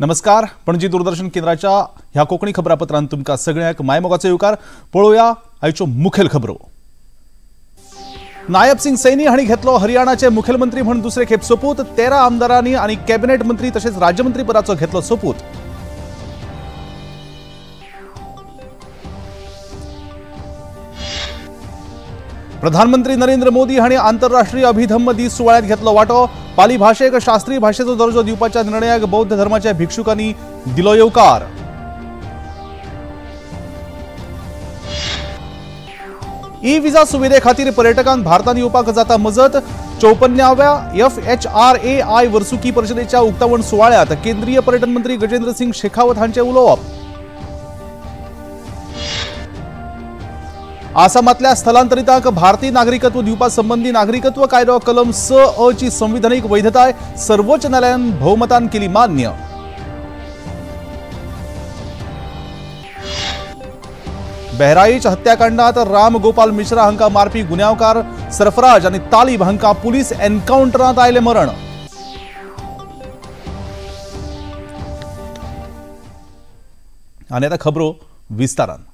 नमस्कार, पणजी दूरदर्शन केंद्राच्या ह्या कोंकणी खबरापत्रांत तुमकां सगळ्यांक मायमोगाचो येवकार। पळोवया आयच्यो मुखेल खबरो। नायब सिंग सैनी हांणी घेतलो हरियाणाचे मुखेलमंत्री म्हूण दुसरे खेप सोपूत। 13 आमदारांनी आनी कॅबिनेट मंत्री तशेंच राज्यमंत्री पदाचो घेतलो सोपूत। प्रधानमंत्री नरेंद्र मोदी हांणी आंतरराष्ट्रीय अभिधम्म दीस सुवाळ्यांत घेतलो वांटो। पाली भाशेक शास्त्रीय भाशेचो दर्जो दिवपाच्या निर्णयाक बौद्ध धर्माच्या भिक्षुकांनी दिलो येवकार। ई विजा सुविधे खातीर पर्यटकांक भारतांत येवपाक जाता मजत। 54व्या FHRAI वर्सुकी परिशदेच्या उक्तावण सुवाळ्यांत केंद्रीय पर्यटन मंत्री गजेंद्र सिंग शेखावत हांचे उलोवप। आसामांतल्या स्थलांतरितांक भारतीय नागरिकत्व दिवपा संबंदी नागरिकत्व कायदो कलम 6 ची संविधानिक वैधताय सर्वोच्च न्यायालयान भोवमतान केली मान्य। बहराईच हत्याकांडात राम गोपाल मिश्रा हांकां मारपी गुन्यांवकार सरफराज आनी तालिब हांकां पुलीस एन्कावंटरांत आयलें मरण। आनी आतां खबरो विस्तारान।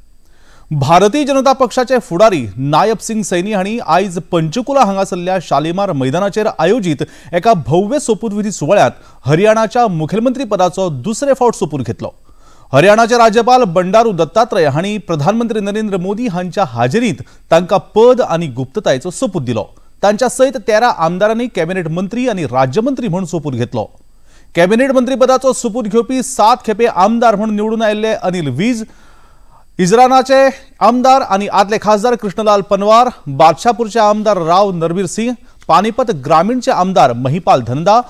भारतीय जनता पक्षाचे फुडारी नायब सिंग सैनी हांणी आयज पंचकुला हांगासरल्या शालिमार मैदानाचेर आयोजीत एका भव्य सोपूतविधी सुवाळ्यांत हरियाणाच्या मुखेलमंत्री पदाचो दुसरे फावट सोपूत घेतलो। हरियाणाचे राज्यपाल बंडारू दत्तात्रय हांणी प्रधानमंत्री नरेंद्र मोदी हांच्या हाजेरींत तांकां पद आनी गुप्ततायेचो सोपूत दिलो। तांच्या सयत 13 आमदारांनी कॅबिनेट मंत्री आनी राज्यमंत्री म्हूण सोपूत घेतलो। कॅबिनेट मंत्रीपदाचो सोपूत घेवपी 7 खेपे आमदार म्हूण निवडून आयिल्ले अनिल वीज, इजरानाचे आमदार आनी आदले खासदार कृष्णलाल पनवार, बादशापूरचे आमदार राव नरवीर सिंह, पानीपत ग्रामीणचे आमदार महिपाल धनदा,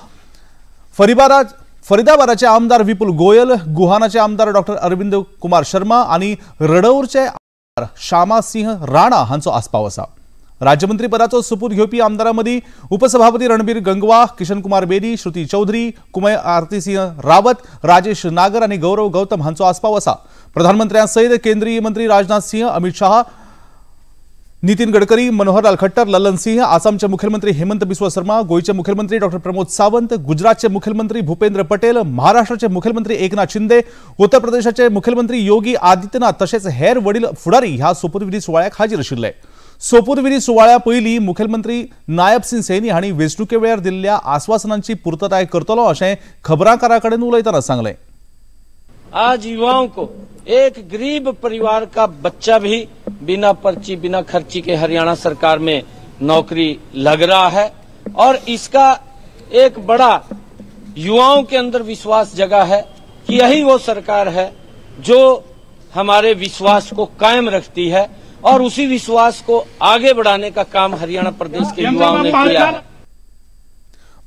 फरीदाबादाचे आमदार विपुल गोयल, गुहानाचे आमदार डॉक्टर अरविंद कुमार शर्मा आनी रडौरचे आमदार श्यामा सिंह राणा हांचो आस्पाव आसा। राज्यमंत्री पदाचो सोपूत घेवपी आमदारां मदीं उपसभापती रणबीर गंगवा, किशन कुमार बेदी, श्रुती चौधरी, कुमय आरती सिंह रावत, राजेश नागर आनी गौरव गौतम हांचो आस्पाव आसा। प्रधानमंत्र्यां सयत केंद्रीय मंत्री राजनाथ सिंह, अमित शाह, नितीन गडकरी, मनोहरलाल खट्टर, ललन सिंह, आसामचे मुख्यमंत्री हेमंत बिस्व शर्मा, गोयचे मुख्यमंत्री डॉक्टर प्रमोद सावंत, गुजरातचे मुख्यमंत्री भूपेंद्र पटेल, महाराष्ट्राचे मुख्यमंत्री एकनाथ शिंदे, उत्तर प्रदेशाचे मुख्यमंत्री योगी आदित्यनाथ तशेंच हेर वडील फुडारी ह्या सोपूतविधी सुवाळ्याक हाजीर आशिल्ले। सोपूतविधी सुवाळ्या पयलीं मुखेलमंत्री नायब सिंग सैनी हांणी वेंचणुके वेळार दिल्ल्या आस्वासनांची पुर्तताय करतलो अशें खबराकारां कडेन उलयतना सांगलें। आज युवाओं को एक गरीब परिवार का बच्चा भी बिना पर्ची बिना खर्ची के हरियाणा सरकार में नौकरी लग रहा है और इसका एक बड़ा युवाओं के अंदर विश्वास जगा है कि यही वो सरकार है जो हमारे विश्वास को कायम रखती है और उसी विश्वास को आगे बढ़ाने का काम हरियाणा प्रदेश के युवाओं ने किया है।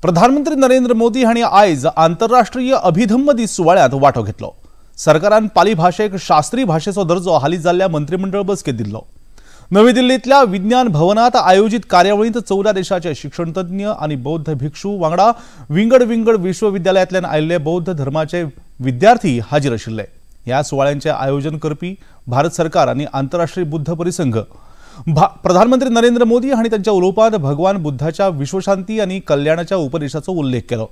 प्रधानमंत्री नरेंद्र मोदी हांणी आयज आंतरराष्ट्रीय अभिधम्म दीस सुवाळ्यांत वांटो घेतलो। सरकारान पाली भाशेक शास्त्रीय भाशेचो दर्जो हालीं जाल्ल्या मंत्रिमंडळ बसकेंत दिल्लो। नवी दिल्लींतल्या विज्ञान भवनांत आयोजीत कार्यावळींत 14 देशाचे शिक्षणतज्ञ आनी बौद्ध भिक्षू वांगडा विंगड विंगड विश्वविद्यालयांतल्यान आयिल्ले बौद्ध धर्माचे विद्यार्थी हाजीर आशिल्ले। ह्या सुवाळ्यांचें आयोजन करपी भारत सरकार आनी आंतरराष्ट्रीय बुद्ध परिसंघ। प्रधानमंत्री नरेंद्र मोदी हांणी तांच्या उलोवपांत भगवान बुद्धाच्या विश्वशांती आनी कल्याणाच्या उपदेशाचो उल्लेख केलो।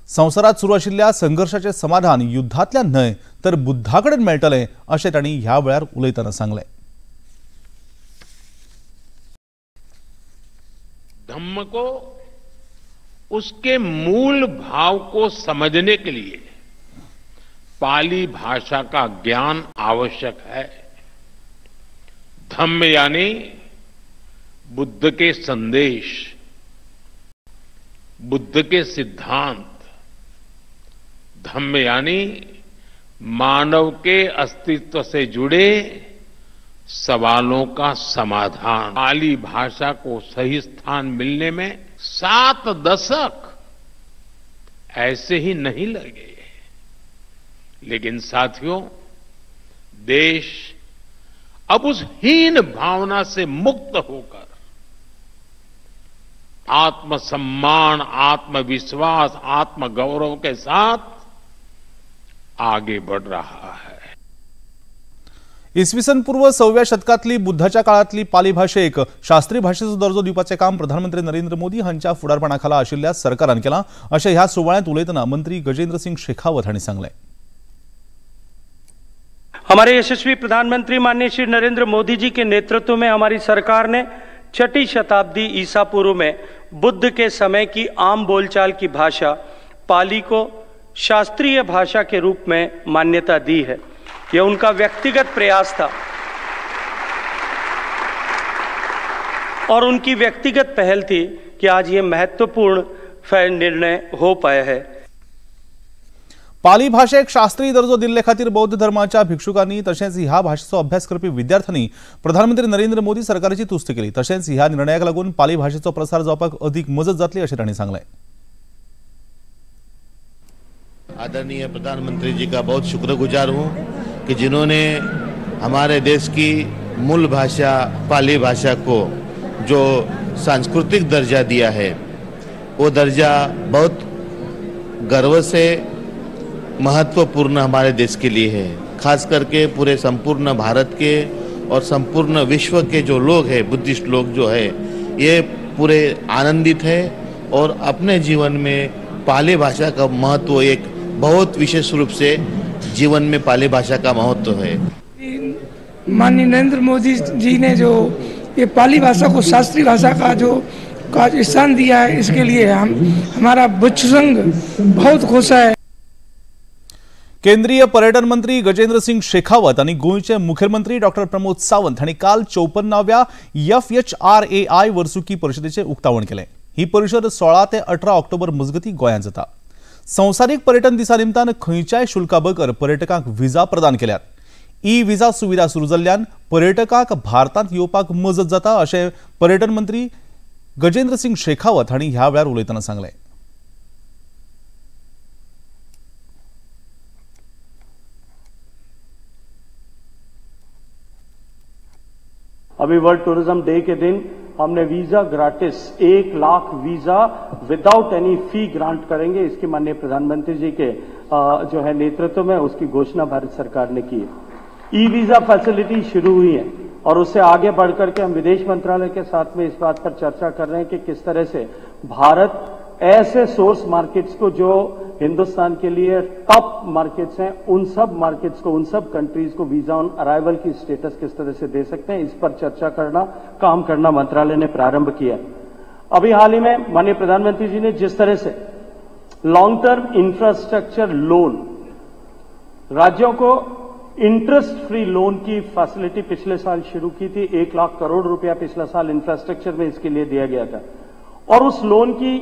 संवसारांत सुरू आशिल्ल्या संघर्शाचें समाधान युद्धांतल्यान न्हय तर बुद्धा कडेन मेळटलें अशें तांणी ह्या वेळार उलयतना सांगलें। धम्म को उसके मूल भाव को समझने के लिए पाली भाषा का ज्ञान आवश्यक है। धम्म यानी बुद्ध के संदेश, बुद्ध के सिद्धांत। धम्म यानी मानव के अस्तित्व से जुड़े सवालों का समाधान। पाली भाषा को सही स्थान मिलने में 7 दशक ऐसे ही नहीं लगे, लेकिन साथियों, देश अब उस हीन भावना से मुक्त होकर आत्मसम्मान, आत्मविश्वास, आत्मगौरव के साथ आगे बढ़ रहा है। इसवी सन पूर्व 6व्या शतकांतली बुद्धाच्या काळांतली पाली भाशेक शास्त्रीय भाशेचो दर्जो दिवपाचें काम प्रधानमंत्री नरेंद्र मोदी हांच्या फुडारपणा खाला आशिल्ल्या सरकारान केलां अशें ह्या सुवाळ्यांत उलयतना मंत्री गजेंद्र सिंग शेखावत हांणी सांगलें। हमारे यशस्वी प्रधानमंत्री माननीय श्री नरेंद्र मोदी जी के नेतृत्व में हमारी सरकार ने 6ठी शताब्दी ईसा पूर्व में बुद्ध के समय की आम बोलचाल की भाषा पाली को शास्त्रीय भाषा के रूप में मान्यता दी है। यह उनका व्यक्तिगत प्रयास था और उनकी व्यक्तिगत पहल थी कि आज ये महत्वपूर्ण निर्णय हो पाया है। पाली भाषेक शास्त्रीय दर्जो दिल्ले खातीर बौद्ध धर्माच्या भिक्षुकांनी तशेंच ह्या भाषेचो अभ्यास करपी विद्यार्थ्यांनी प्रधानमंत्री नरेंद्र मोदी सरकाराची तुस्त केली। तशेंच ह्या निर्णयाक लागून पाली भाषेचो प्रसार जावपाक अदीक मजत जातली अशें तांणी सांगलें। आदरणीय प्रधानमंत्री जी का बहुत शुक्रगुजार हूँ कि जिन्होंने हमारे देश की मूल भाषा पाली भाषा को जो सांस्कृतिक दर्जा दिया है, वो दर्जा बहुत गर्व से महत्वपूर्ण हमारे देश के लिए है। खास करके पूरे संपूर्ण भारत के और संपूर्ण विश्व के जो लोग हैं, बुद्धिस्ट लोग जो है, ये पूरे आनंदित है और अपने जीवन में पाली भाषा का महत्व एक बहुत विशेष रूप से जीवन में पाली भाषा का महत्व है। माननीय नरेंद्र मोदी जी ने जो ये पाली भाषा को शास्त्रीय भाषा का जो स्थान दिया है, इसके लिए हम हमारा बुद्ध संघ बहुत खुश है। केंद्रीय पर्यटन मंत्री गजेंद्र सिंग शेखावत आणि गोंयचे मुख्यमंत्री डॉक्टर प्रमोद सावंत हांणी काल 54व्या FHRAI वर्सुकी परिशदेचें उक्तावण केलें। ही परिशद 16 ते 18 ऑक्टोबर मजगती गोंयांत जाता। संवसारीक पर्यटन दिसा निमतान खंयच्याय शुल्का बगर पर्यटकांक व्हिसा प्रदान केल्यात। ई व्हिसा सुविधा सुरू जाल्ल्यान पर्यटकांक भारतांत येवपाक मजत जाता अशें पर्यटन मंत्री गजेंद्र सिंग शेखावत हांणी ह्या वेळार उलयतना सांगलें। अभी वर्ल्ड टूरिज्म डे के दिन हमने visa gratis 1 lakh visa without any fee grant करेंगे, इसकी माननीय प्रधानमंत्री जी के जो है नेतृत्व में उसकी घोषणा भारत सरकार ने की है। ई वीजा फैसिलिटी शुरू हुई है और उससे आगे बढ़ करके हम विदेश मंत्रालय के साथ में इस बात पर चर्चा कर रहे हैं कि किस तरह से भारत ऐसे सोर्स मार्केट्स को जो हिंदुस्तान के लिए टॉप मार्केट्स हैं, उन सब मार्केट्स को, उन सब कंट्रीज को वीजा ऑन अराइवल की स्टेटस किस तरह से दे सकते हैं, इस पर चर्चा करना, काम करना मंत्रालय ने प्रारंभ किया। अभी हाल ही में माननीय प्रधानमंत्री जी ने जिस तरह से लॉन्ग टर्म इंफ्रास्ट्रक्चर लोन, राज्यों को इंटरेस्ट फ्री लोन की फैसिलिटी पिछले साल शुरू की थी, 1 लाख करोड़ रुपया पिछला साल इंफ्रास्ट्रक्चर में इसके लिए दिया गया था। और उस लोन की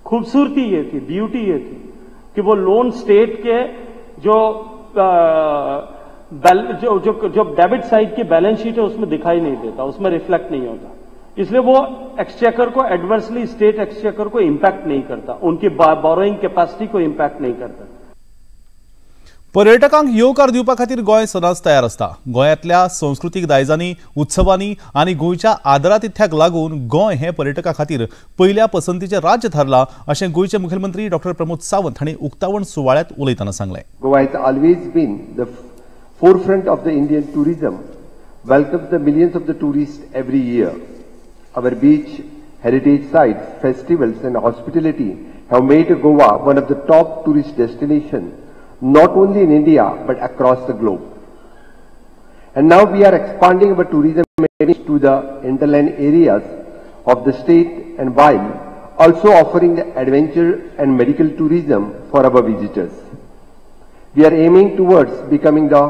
खूबसूरती ये थी, ब्यूटी ये थी कि वो लोन स्टेट के जो जो जो जो डेबिट साइड की बैलेंस शीट है उसमें दिखाई नहीं देता, उसमें रिफ्लेक्ट नहीं होता, इसलिए वो एक्सचेकर को एडवर्सली, स्टेट एक्सचेकर को इम्पैक्ट नहीं करता, उनकी बोरोइंग कैपेसिटी को इम्पैक्ट नहीं करता। पर्यटकांक येवकार दिवपा खातीर गोंय सदांच तयार आसता। गोंयांतल्या संस्कृतीक दायजांनी, उत्सवांनी आनी गोंयच्या आदरातिथ्याक लागून गोंय हें पर्यटकां खातीर पयल्या पसंतीचें राज्य थारलां अशें गोंयचे मुखेलमंत्री डॉक्टर प्रमोद सावंत हांणी उक्तावण सुवाळ्यांत उलयतना सांगलें। Goa has always been the forefront of the Indian tourism, welcomes the millions of the tourists every year. Our beach, heritage sites, festivals and hospitality have made Goa one of the top tourist destinations, not only in India but across the globe. And now we are expanding our tourism to the hinterland areas of the state and while also offering the adventure and medical tourism for our visitors. We are aiming towards becoming the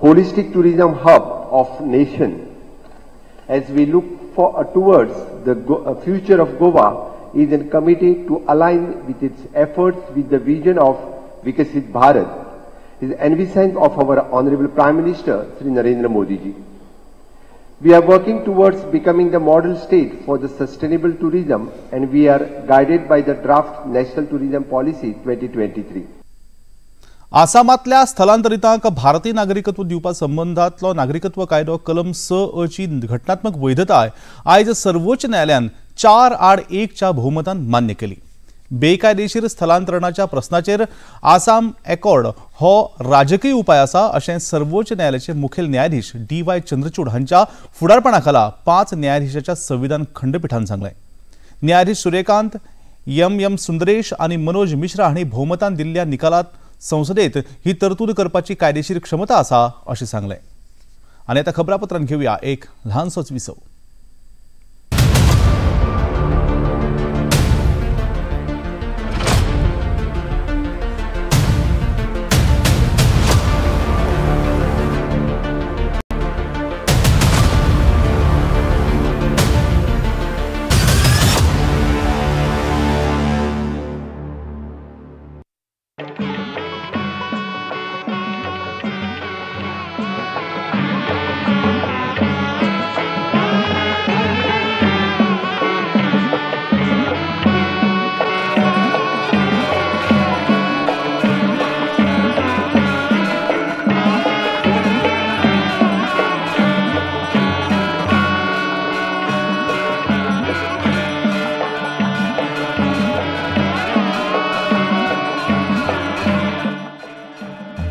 holistic tourism hub of nation. As we look towards the future of Goa is in committed to align with its efforts with the vision of Vikasit Bharat, is envisaged of our Honorable Prime Minister Shri Narendra Modi ji. We are working towards becoming the model state for the sustainable tourism and we are guided by the draft National Tourism Policy 2023. आसामातल्या स्थलांतरितांक भारतीय नागरिकत्व दिवपा संबंधातलो नागरिकत्व कायदो कलम 6 ची घटनात्मक वैधताय आयज सर्वोच्च न्यायालयान 4-1 च्या बहुमतान मान्य केली। बेकायदेशीर स्थलांतरणाच्या प्रस्नाचेर आसाम एकॉर्ड हो राजकीय उपाय आसा अशें सर्वोच्च न्यायालयाचे मुखेल न्यायाधीश डी वाय चंद्रचूड हांच्या फुडारपणाखाला 5 न्यायाधीशाच्या संविधान खंडपीठान सांगलें। न्यायाधीश सूर्यकांत, एम एम सुंदरेश आनी मनोज मिश्रा हांणी भोवमतान दिल्ल्या निकालात संसदेत ही तरतूद करपाची कायदेशीर क्षमता आसा अशें सांगलें। आनी आतां खबरापत्रान घेवया एक ल्हानसोच विसव।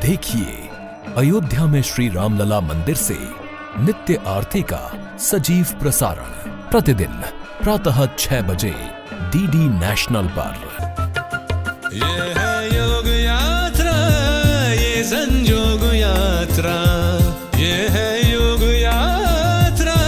देखिए अयोध्या में श्री रामलला मंदिर से नित्य आरती का सजीव प्रसारण प्रतिदिन प्रातः 6 बजे डीडी नेशनल पर। ये है योग यात्रा, ये संजोग यात्रा, ये है योग यात्रा।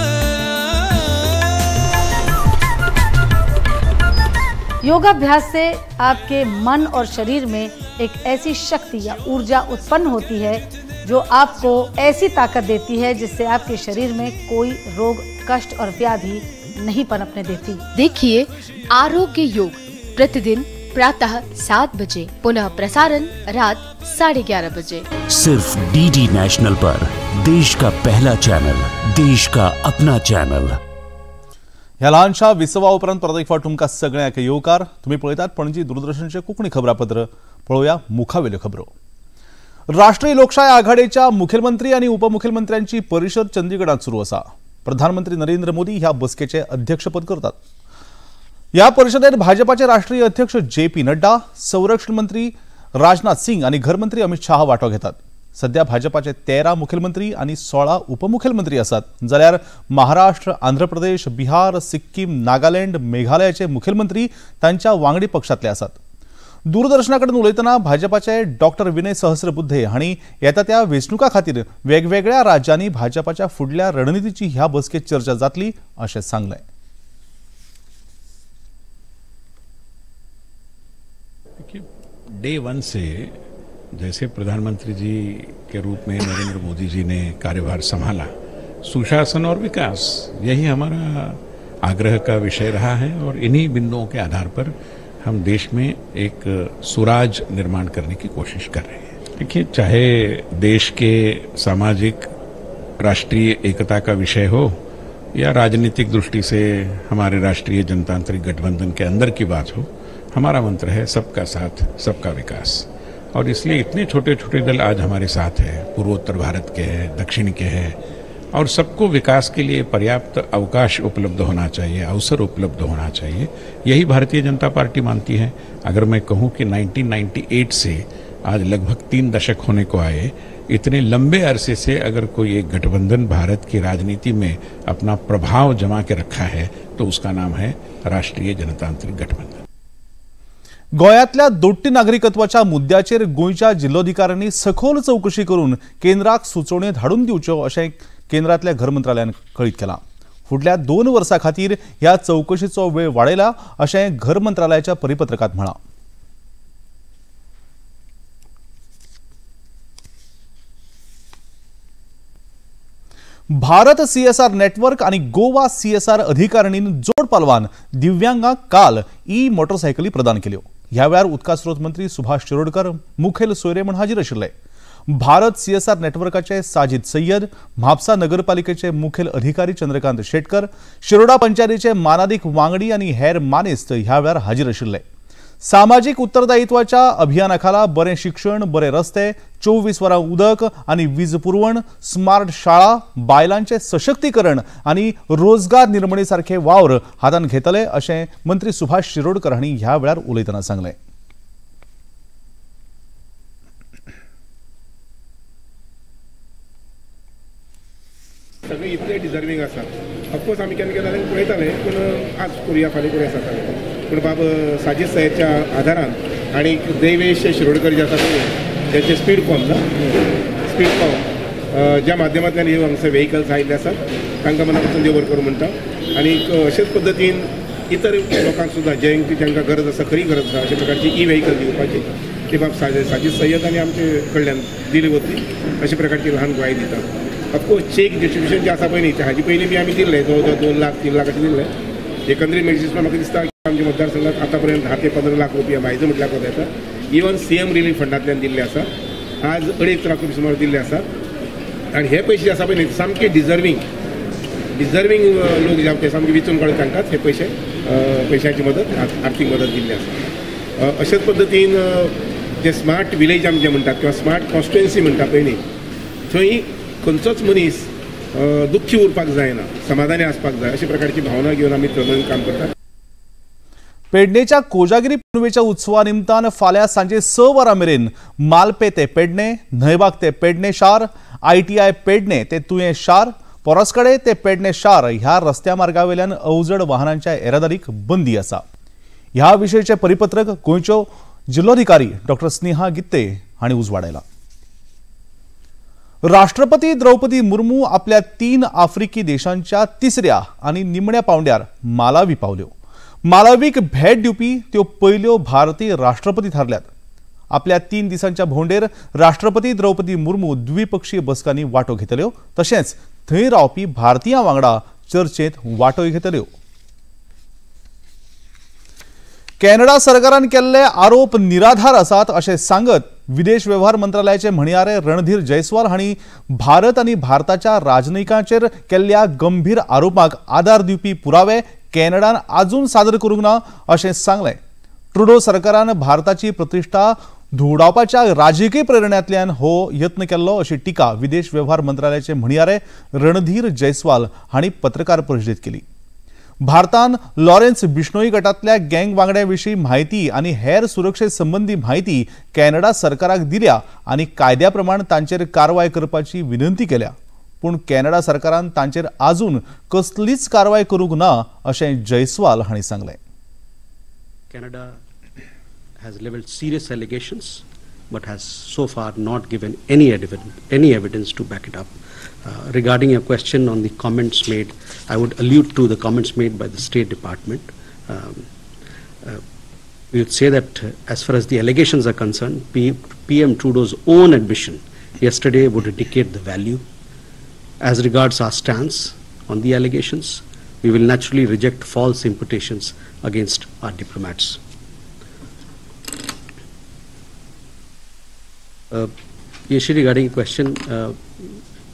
योगाभ्यास से आपके मन और शरीर में एक ऐसी शक्ति या ऊर्जा उत्पन्न होती है जो आपको ऐसी ताकत देती है जिससे आपके शरीर में कोई रोग, कष्ट और व्याधि नहीं पनपने देती। देखिए आरोग्य योग प्रतिदिन प्रातः 7 बजे, पुनः प्रसारण रात 11:30 बजे, सिर्फ डीडी नेशनल पर। देश का पहला चैनल, देश का अपना चैनल। ह्या ल्हानशा विसवा उपरांत परत एक फावट तुमकां सगळ्यांक येवकार। तुमी पळयतात पणजी दूरदर्शनचें कोंकणी खबरापत्र। पळोवया मुखावेल्यो खबरो। राष्ट्रीय लोकशाय आघाडीच्या मुखेलमंत्री आनी उपमुखेलमंत्र्यांची परिशद चंदीगडात सुरू आसा। प्रधानमंत्री नरेंद्र मोदी ह्या बसकेचे अध्यक्षपद करतात। ह्या परिशदेत भाजपाचे राष्ट्रीय अध्यक्ष जे पी नड्डा, संरक्षण मंत्री राजनाथ सिंग आनी घरमंत्री अमित शाह वांटो घेतात। सध्या भाजपाचे 13 मुखेलमंत्री आनी 16 उपमुखेलमंत्री आसात, जाल्यार महाराष्ट्र, आंध्र प्रदेश, बिहार, सिक्कीम, नागालँड, मेघालयाचे मुखेलमंत्री तांच्या वांगडी पक्षांतले आसात। दूरदर्शना कडेन उलयतना भाजपाचे डॉक्टर विनय सहस्रबुद्धे हांणी येता त्या वेंचणुकां खातीर वेगवेगळ्या राज्यांनी भाजपाच्या फुडल्या रणनितीची ह्या बसकेत चर्चा जातली अशें सांगलें। डे 1 से जैसे प्रधानमंत्री जी के रूप में नरेंद्र मोदी जी ने कार्यभार संभाला, सुशासन और विकास यही हमारा आग्रह का विषय रहा है और इन्हीं बिंदुओं के आधार पर हम देश में एक सुराज निर्माण करने की कोशिश कर रहे हैं। देखिए, चाहे देश के सामाजिक राष्ट्रीय एकता का विषय हो या राजनीतिक दृष्टि से हमारे राष्ट्रीय जनतांत्रिक गठबंधन के अंदर की बात हो, हमारा मंत्र है सबका साथ सबका विकास। और इसलिए इतने छोटे छोटे दल आज हमारे साथ हैं, पूर्वोत्तर भारत के हैं, दक्षिण के हैं, और सबको विकास के लिए पर्याप्त अवकाश उपलब्ध होना चाहिए, अवसर उपलब्ध होना चाहिए। यही भारतीय जनता पार्टी मानती है। अगर मैं कहूँ कि 1998 से आज लगभग 3 दशक होने को आए, इतने लंबे अरसे से अगर कोई एक गठबंधन भारत की राजनीति में अपना प्रभाव जमा के रखा है तो उसका नाम है राष्ट्रीय जनतांत्रिक गठबंधन। गोंयांतल्या दोट्टी नागरिकत्वाच्या मुद्द्याचेर गोंयच्या जिल्लोधिकाऱ्यांनी सखोल चवकशी करून केंद्राक सुचोवण्यो धाडून दिवच्यो अशें केंद्रांतल्या घर मंत्रालयान कळीत केलां। फुडल्या 2 वर्सां खातीर ह्या चवकशीचो वेळ वाडयला अशें घर मंत्रालयाच्या परिपत्रकांत म्हळां। भारत सीएसआर नेटवर्क आणि गोवा सीएसआर अधिकारिणीन जोड पालवान दिव्यांगांक काल ई मोटरसायकली प्रदान केल्यो। ह्या वेळार उदका स्रोत मंत्री सुभाष शिरोडकर मुखेल सोयरे म्हूण हाजीर आशिल्ले। भारत सीएसआर नेटवर्काचे साजिद सय्यद, म्हापसा नगरपालिकेचे मुखेल अधिकारी चंद्रकांत शेटकर, शिरोडा पंचायतीचे मानादीक वांगडी आनी हेर मानेस्त ह्या वेळार हाजीर आशिल्ले। सामाजीक उत्तरदायित्वाच्या अभियानाखाला बरें शिक्षण, बरे रस्ते, 24 वरां उदक आनी वीज पुरवण, स्मार्ट शाळा, बायलांचे सशक्तीकरण आनी रोजगार निर्मणी सारखे वावर हातांत घेतले अशें मंत्री सुभाष शिरोडकर हांणी ह्या वेळार उलयतना सांगलें। सगळे इतले डिजर्वींग आसात। ऑफकोर्स आमी केन्ना केन्ना पळयताले, पूण आज करुया फाल्यां करुया जाताले, पूण बाब साजीद साहेबच्या आदारान आनी देवेश शिरोडकर जे आसा पळय ज्यांचे स्पीड कॉम ना स्पीड कॉम ज्या माध्यमांतल्यान हे हांगसर वेहिकल्स आयिल्ले आसात तांकां मना पसून देव बरें करूं म्हणटा। आनी अशेच पद्दतीन इतर लोकांक सुद्दां जांकां गरज आसा, खरी गरज आसा अशा प्रकारची ई वेहिकल दिवपाची ती बाब साजीद सय्यद आनी आमचे कडल्यान दिली वतली अशा प्रकारची ल्हान ग्वाही दिता। ऑफकोर्स चेक डिस्ट्रिब्युशन जे आसा पळय न्ही हाजे पयलीं बी आमी दिल्ले जवळ जवळ 2 लाख 3 लाख अशें दिल्ले। एकंदरीत मेळटा म्हाका दिसता की आमच्या मतदारसंघात आतापर्यंत 10 ते 15 लाख रुपया म्हायजो म्हटल्यार कोता येता इवन CM relief फंडांतल्यान दिल्ले आसा, आज 2.5 लाख रुपया सुमार दिल्ले आसा। आनी हे पयशे जे आसा पळय न्ही सामके डिजर्वींग लोक जे ते सामके विचून काडून तांकांच हे पयशे पयशांची मदत आर्थीक मदत दिल्ली आसा। अशेच पद्दतीन जे स्मार्ट विलेज आमी जे म्हणटात किंवा स्मार्ट कॉन्स्टिट्युएन्सी म्हणटा पळय न्ही थंय खंयचोच मनीस दुख्खी उरपाक जायना, समाधानी आसपाक जाय अशा प्रकारची भावना घेवन आमी थंय काम करतात। पेडणेच्या कोजागिरी पुनवेच्या उत्सवा निमतान फाल्यां सांजे 6 वरां मेरेन मालपे ते पेडणे, न्हंयबाग ते पेडणे शार, ITI Pedne ते तुयें शार, पोरसकडे ते पेडणे शार ह्या रस्त्या मार्गावेल्यान अवजड वाहनांच्या येरादारीक बंदी आसा। ह्या विशयचें परिपत्रक गोंयच्यो जिल्लोधिकारी डॉक्टर स्नेहा गित्ते हांणी उजवाडायला। राष्ट्रपती द्रौपदी मुर्मू आपल्या 3 आफ्रिकी देशांच्या तिसऱ्या आनी निमण्या पावंड्यार मालावी पावल्यो। मालावीक भेट दिवपी त्यो पयल्यो भारतीय राष्ट्रपती थारल्यात। आपल्या 3 दिसांच्या भोंवडेर राष्ट्रपती द्रौपदी मुर्मू द्विपक्षीय बसकांनी वांटो घेतल्यो, तशेंच थंय रावपी भारतीयां वांगडा चर्चेंत वांटोय घेतल्यो। कॅनडा सरकारान केल्ले आरोप निराधार आसात अशें सांगत विदेश व्यवहार मंत्रालयाचे म्हणयारे रणधीर जयस्वाल हांणी भारत आनी भारताच्या राजनयिकांचेर केल्ल्या गंभीर आरोपांक आदार दिवपी पुरावे कॅनडान आजून सादर करूंक ना अशें सांगलें। ट्रुडो सरकारान भारताची प्रतिश्ठा धुंवडावपाच्या राजकीय प्रेरणेंतल्यान हो यत्न केल्लो अशी टिका विदेश व्यवहार मंत्रालयाचे म्हणयारे रणधीर जयस्वाल हांणी पत्रकार परिशदेंत केली। भारतान लॉरेन्स बिश्नोई गटांतल्या गँग वांगड्यां विशीं म्हायती आनी हेर सुरक्षे संबंदी म्हायती कॅनडा सरकाराक दिल्या आनी कायद्या प्रमाण तांचेर कारवाय करपाची विनंती केल्या, पूण कॅनडा सरकारान तांचेर आजून कसलीच कारवाय करूंक ना अशें जयस्वाल हांणी सांगलें। Canada has leveled serious allegations but has so far not given any evidence to back it up. Regarding your question on the comments made, I would allude to the comments made by the State Department. We would say that as far as the allegations are concerned, PM Trudeau's own admission yesterday would indicate the value. As regards our stance on the allegations, we will naturally reject false imputations against our diplomats. Yeshi, regarding your question,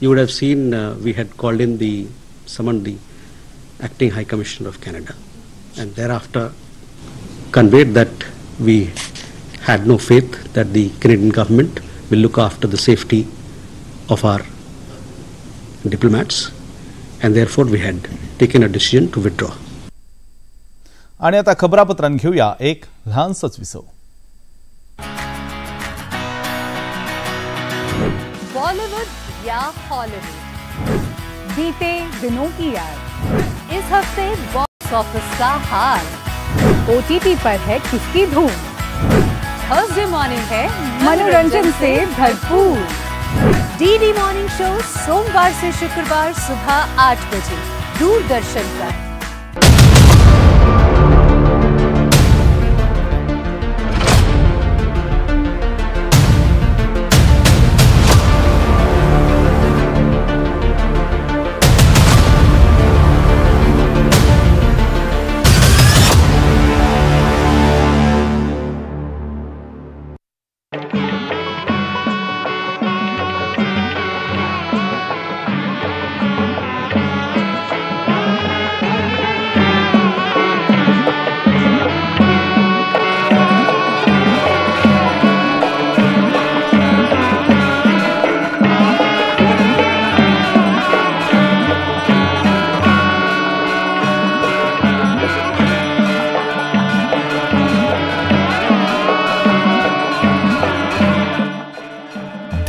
you would have seen we had called in summoned the acting High Commissioner of Canada, and thereafter conveyed that we had no faith that the Canadian government will look after the safety of our diplomats, and therefore we had taken a decision to withdraw. आणि आता खबरापत्रांत घेऊया एक ल्हानसोच विसव। बॉलीवुड या Hollywood, बीते दिनों की याद, इस हफ्ते बॉक्स ऑफिस का हाल, OTT पर है किसकी धूम, थर्सडे मॉर्निंग है मनोरंजन से भरपूर, डीडी मॉर्निंग शो सोमवार से शुक्रवार सुबह 8 बजे दूरदर्शन पर।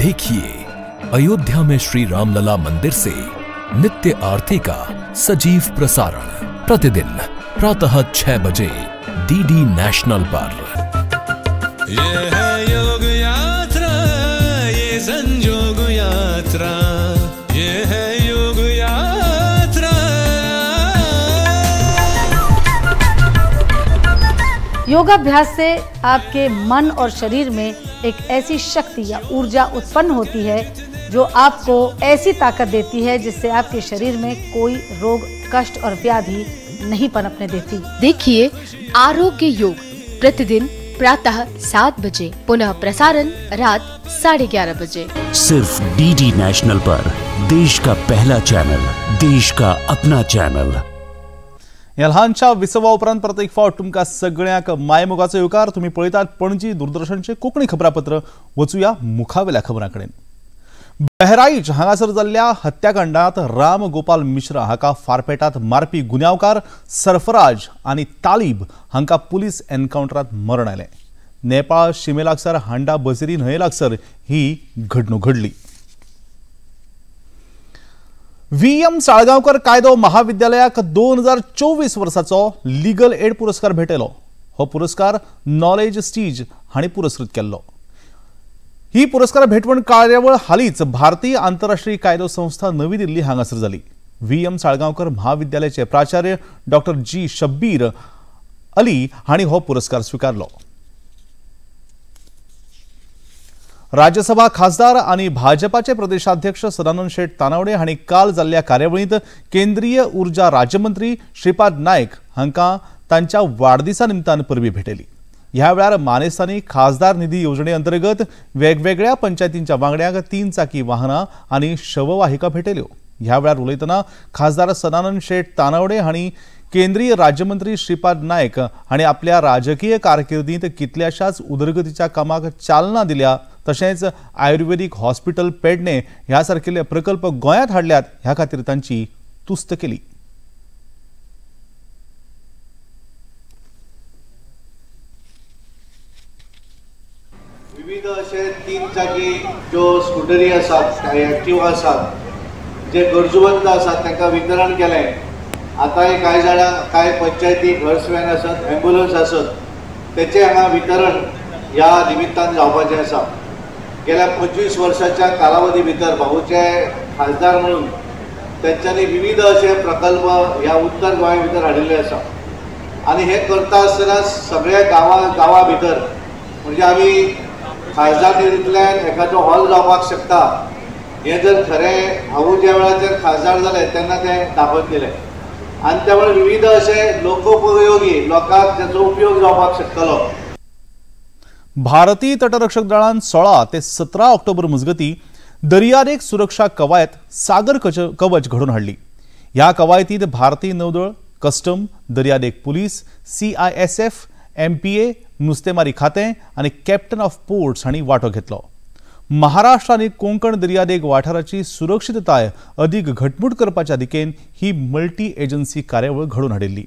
देखिए अयोध्या में श्री रामलला मंदिर से नित्य आरती का सजीव प्रसारण प्रतिदिन प्रातः 6 बजे डीडी नेशनल पर। ये है योग यात्रा, ये संजोग यात्रा, ये है योग यात्रा। योगाभ्यास से आपके मन और शरीर में एक ऐसी शक्ति या ऊर्जा उत्पन्न होती है जो आपको ऐसी ताकत देती है जिससे आपके शरीर में कोई रोग, कष्ट और व्याधि नहीं पनपने देती। देखिए आरोग्य योग प्रतिदिन प्रातः 7 बजे, पुनः प्रसारण रात 11:30 बजे, सिर्फ डीडी नेशनल पर। देश का पहला चैनल, देश का अपना चैनल। ह्या ल्हानशा विसवा उपरांत परत एक फावट तुमकां सगळ्यांक मायमोगाचो येवकार। तुमी पळयतात पणजी दूरदर्शनचें कोंकणी खबरापत्र। वचुया मुखावेल्या खबरां कडेन। बहराईच हांगासर जाल्ल्या हत्याकांडांत राम गोपाल मिश्रा हाका फारपेटात मारपी गुन्यांवकार सरफराज आनी तालीब हांकां पुलीस एनकावंटरांत मरण आयलें। नेपाळ शिमे लागसार हांडा बजेरी न्हंये लागसार ही घडणूक घडली। व्ही.एम. साळगांवकर कायदो महाविद्यालयाक 2024 वर्साचो लीगल एड पुरस्कार भेटयलो। हो पुरस्कार नॉलेज स्टीज हांणी पुरस्कृत केल्लो। ही पुरस्कार भेटवण कार्यावळ हालींच भारतीय आंतरराष्ट्रीय कायदो संस्था नवी दिल्ली हांगासर जाली। व्ही.एम. साळगांवकर महाविद्यालयाचे प्राचार्य डॉक्टर जी शब्बीर अली हांणी हो पुरस्कार स्विकारलो। राज्यसभा खासदार आनी भाजपाचे प्रदेशाध्यक्ष सदानंद शेट तानावडे हांणी काल जाल्ल्या कार्यावळींत केंद्रीय ऊर्जा राज्यमंत्री श्रीपाद नायक हांकां तांच्या वाडदिसा निमतान परबी भेटयली। ह्या वेळार मानेस्तांनी खासदार निधी येवजणे अंतर्गत वेगवेगळ्या पंचायतींच्या वांगड्यांक 3 चाकी वाहनां आनी शववाहिका भेटयल्यो। ह्या वेळार उलयतना खासदार सदानंद शेट तानावडे हांणी केंद्रीय राज्यमंत्री श्रीपाद नायक हांणी आपल्या राजकीय कारकिर्दींत कितल्याशाच उदरगतीच्या कामाक चालना दिल्या, तशेंच आयुर्वेदीक हॉस्पिटल पेडणे ह्या सारकिल्ले प्रकल्प गोंयांत हाडल्यात, ह्या खातीर तांची तुस्त केली। विविध अशे 3 चाकी ज्यो स्कुटरी आसात, एक्टिवा आसात, जे गरजूवंत आसात तांकां वितरण केलें। आतांय कांय जाणां कांय पंचायती घर्स व्हॅन आसत, एम्बुलन्स आसत, तेचें हांगा वितरण ह्या निमित्तान जावपाचें आसा। गेल्या 25 वर्साच्या कालावधी भितर भाऊचे खासदार म्हणून तेंच्यांनी विविध अशे प्रकल्प ह्या उत्तर गोंया भितर हाडिल्ले आसा आनी हे करता आसतना सगळ्या गांवा भितर म्हणजे आमी खासदार निधींतल्यान एखादो हॉल जावपाक शकता हें जर खरें भाऊ ज्या वेळाचेर खासदार जाले तेन्ना तें दाखोवन दिलें आनी त्यामुळे विविध अशे लोकोपयोगी लोकांक ताचो उपयोग जावपाक शकतलो। भारतीय तटरक्षक दळान 16 ते 17 ऑक्टोबर मजगती दर्यादेग सुरक्षा कवायत सागर कवच घडोवन हाडली। ह्या कवायतीत भारतीय नौदळ, कस्टम, दर्यादेग पुलीस, CISF, MPA, नुस्तेमारी खातें आनी कॅप्टन ऑफ पोर्ट्स हांणी वांटो घेतलो। महाराष्ट्र आनी कोंकण दर्यादेग वाठाराची सुरक्षितताय अदीक घटमूट करपाच्या दिकेन ही मल्टी एजन्सी कार्यावळ घडोवन हाडिल्ली।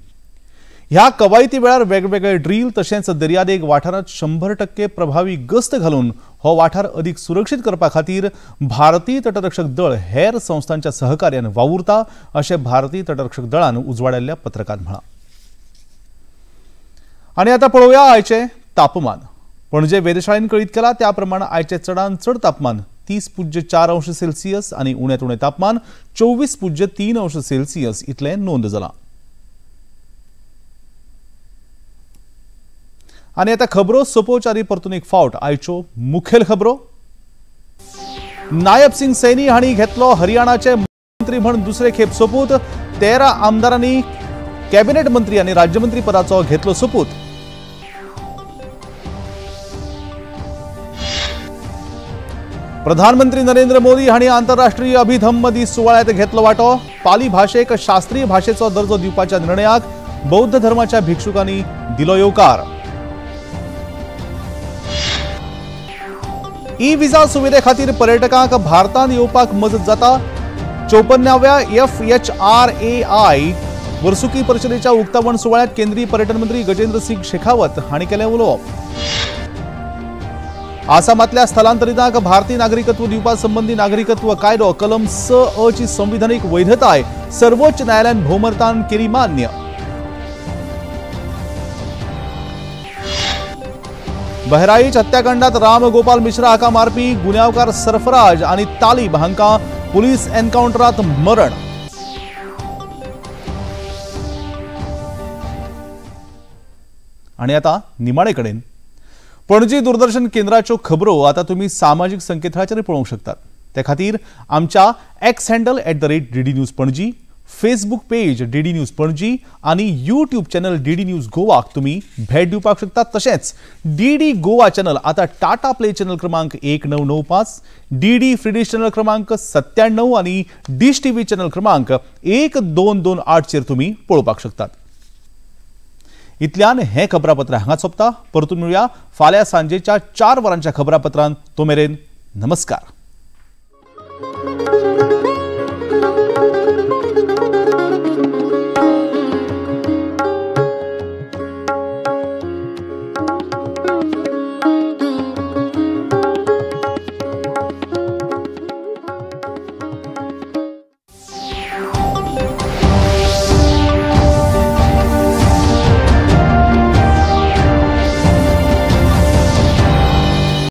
ह्या कवायती वेळार वेगवेगळे ड्रील तशेंच दर्यादेग वाठारांत 100% प्रभावी गस्त घालून हो वाठार अदीक सुरक्षीत करपा खातीर भारतीय तटरक्षक दळ हेर संस्थांच्या सहकार्यान वावुरता अशें भारतीय तटरक्षक दळान उजवाडायल्ल्या पत्रकांत म्हळां। आनी आतां पळोवया आयचें तापमान। पणजे वेधशाळेन कळीत केलां त्या प्रमाण आयचें चडांत चड तापमान 30.4 अंश सेल्सियस आनी उण्यांत उणें तापमान 24.3 अंश सेल्सियस इतलें नोंद जालां। आनी आतां खबरो सोंपोवच्या आदीं परतून एक फावट आयच्यो मुखेल खबरो। नायब सिंग सैनी हांणी घेतलो हरियाणाचे मंत्री म्हण दुसरे खेप सोपूत। 13 आमदारांनी कॅबिनेट मंत्री आनी राज्यमंत्री पदाचो घेतलो सोपूत। प्रधानमंत्री नरेंद्र मोदी हांणी आंतरराष्ट्रीय अभिधम्म दीस सुवाळ्यांत घेतलो वांटो। पाली भाशेक शास्त्रीय भाशेचो दर्जो दिवपाच्या निर्णयाक बौद्ध धर्माच्या भिक्षुकांनी दिलो येवकार। ई विजा सुविधे खातीर पर्यटकांक भारतांत येवपाक मजत जाता। 54व्या FHRAI वर्सुकी परिशदेच्या उक्तावण सुवाळ्यांत केंद्रीय पर्यटन मंत्री गजेंद्र सिंग शेखावत हांणी केलें उलोवप। आसामांतल्या स्थलांतरितांक भारतीय नागरिकत्व दिवपा संबंदी नागरिकत्व कायदो कलम 6 ची संविधानिक वैधताय सर्वोच्च न्यायालयान भोवमतान केली मान्य। बहराईच हत्याकांडात रामगोपाल मिश्रा हाका मारपी गुन्यांवकार सरफराज आनी तालिब हांकां पुलीस एन्कावंटरात मरण। आनी आतां निमाणे कडेन पणजी दूरदर्शन केंद्राच्यो खबरो आतां तुमी सामाजीक संकेतथळाचेर पळोवंक शकतात। ते खातीर आमच्या X handle @DD News Panaji, Facebook page DD News Panaji आनी यूट्यूब चॅनल डीडी न्यूज गोवाक तुमी भेट दिवपाक शकतात। तशेंच डीडी गोवा चॅनल आतां टाटा प्ले चॅनल क्रमांक 1995, डीडी फ्री डिश चॅनल क्रमांक 97 आनी डिश टीव्ही चॅनल क्रमांक 1228 चेर तुमी पळोवपाक शकतात। इतल्यान हें खबरापत्र हांगा सोंपता। परतून मेळुया फाल्यां सांजेच्या 4 वरांच्या खबरापत्रान। तो मेरेन नमस्कार।